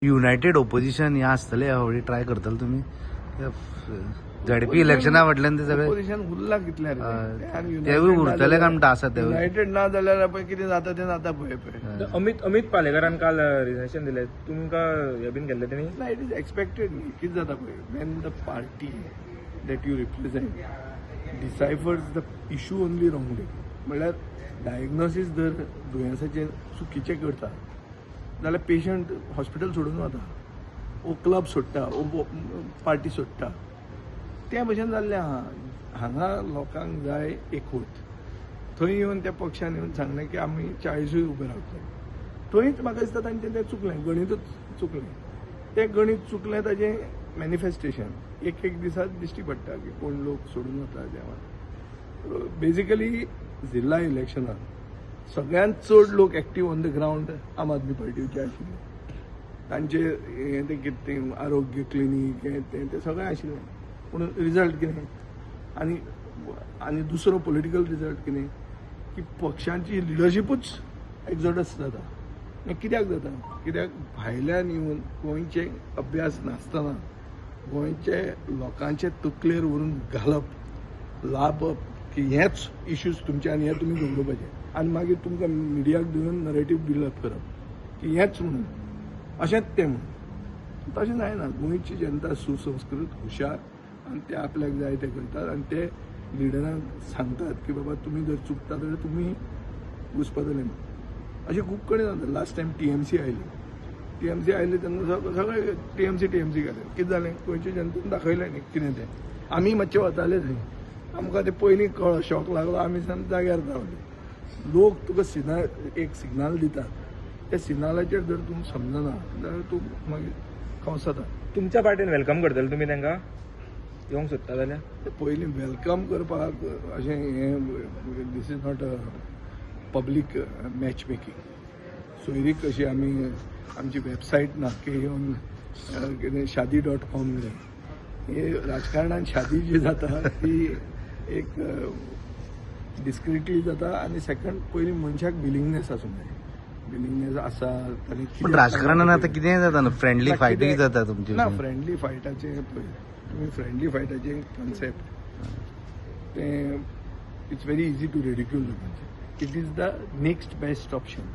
United opposition हें आसतलें ह्या फावटी ट्राय करतले तुमी. झेडपी इलेक्शना फाटल्यान ते सगळे ऑपोजिशन उरला कितलें रे? हय. ते आनी तेवूय united ना उरतले काय जाल्यार- म्हणटा आसा तेवूय. युनायटेड ना जाल्यार पळय कितें जाता तें जाता पळय पळय. अमित अमित पालेकारान काल रिझिग्नेशन दिलें तुमकां हें बीन केल्लें तेणी. ना, it is expected न्ही. कितें जाता पळय, when the party that you represent deciphers the issue only wrongly, म्हणल्यार डायग्नोसीस जर दुयेंसाचें चुकीचें करता जाल्यार पेशंट हॉस्पिटल सोडून वता, ओ क्लब सोडटा, ओ पार्टी सोडटा. ते भशेन जाल्लें आहा. हांगा लोकांक जाय एकवट. थंय येवन त्या पक्षान येवन सांगलें की आमी 40ूय उबे रावतले. थंयच म्हाका दिसता तांचें तें चुकलें, गणितूच चुकलें. तें गणीत चुकलें, ताजें मॅनिफेस्टेशन एक एक दिसा दिश्टी पडटा की कोण लोक सोडून वता जेवण. बेजिकली जिल्ला इलेक्शनाक सगळ्यांत चड लोक एक्टीव ऑन the ground आम आदमी पार्टीचे आशिल्ले. तांचे हें तें कितें तें आरोग्य क्लिनीक हें तें तें सगळें आशिल्लें. पूण रिजल्ट कितें? आनी आनी दुसरो पॉलिटिकल रिजल्ट कितें की पक्षांची लिडरशिपूच एक्झॉडस जाता. हें कित्याक जाता? कित्याक भायल्यान येवन गोंयचे अभ्यास नासतना गोंयचे लोकांचे तकलेर व्हरून घालप, लाबप की हेच इश्यूज तुमचे आनी हे तुमी घडोवपाचे आनी मागीर तुमकां मिडियाक दिवन नरेटीव बिल्डअप करप की हेच म्हणून अशेंच तें म्हणून. तशें जायना. गोंयची जनता सुसंस्कृत, हुशार आनी ते आपल्याक जाय ते करतात आनी ते लिडरांक सांगतात की बाबा, तुमी जर चुकता जाल्यार तुमी घुसपतले म्हणून. अशें खूब कडेन जाता. लास्ट टायम टीएमसी आयली. टीएमसी आयली तेन्ना सगळे टीएमसी टीएमसी केलें. कितें जालें? गोंयच्या जनतेन दाखयलें न्ही कितें तें. आमी मातशे वताले थंय, आमकां ते पयलीं कळ्ळो, शॉक लागलो, आमी जाग्यार रावले. लोक तुका सिग्नल, एक सिग्नल दितात. त्या सिग्नलाचेर जर तूं समजना जाल्यार तूं मागीर कंवसता. तुमच्या पार्टीन welcome करतले तुमी तांकां येवंक सोदता जाल्यार? ते पयलीं welcome करपाक अशें हें, this is not a public match making. सोयरीक कशी आमी आमची वेबसायट ना की येवन कितें शादी.कॉम न्ही. हे राजकारणान शादी जी जाता ती एक डिस्क्रिटली जाता आनी सेकंड पयलीं मनशाक विलिंगनेस आसूंक जाय. विलिंगनेस आसा ताणें. पण राजकारणान आतां कितेंय जाता न्हू, फ्रेंडली ना, फायटूय जाता तुमची. ना, फ्रेंडली फायटाचे पळय तुमी, फ्रेंडली फायटाचे कन्सेप्ट तें it's very easy to ridicule the concept. It is the next best option.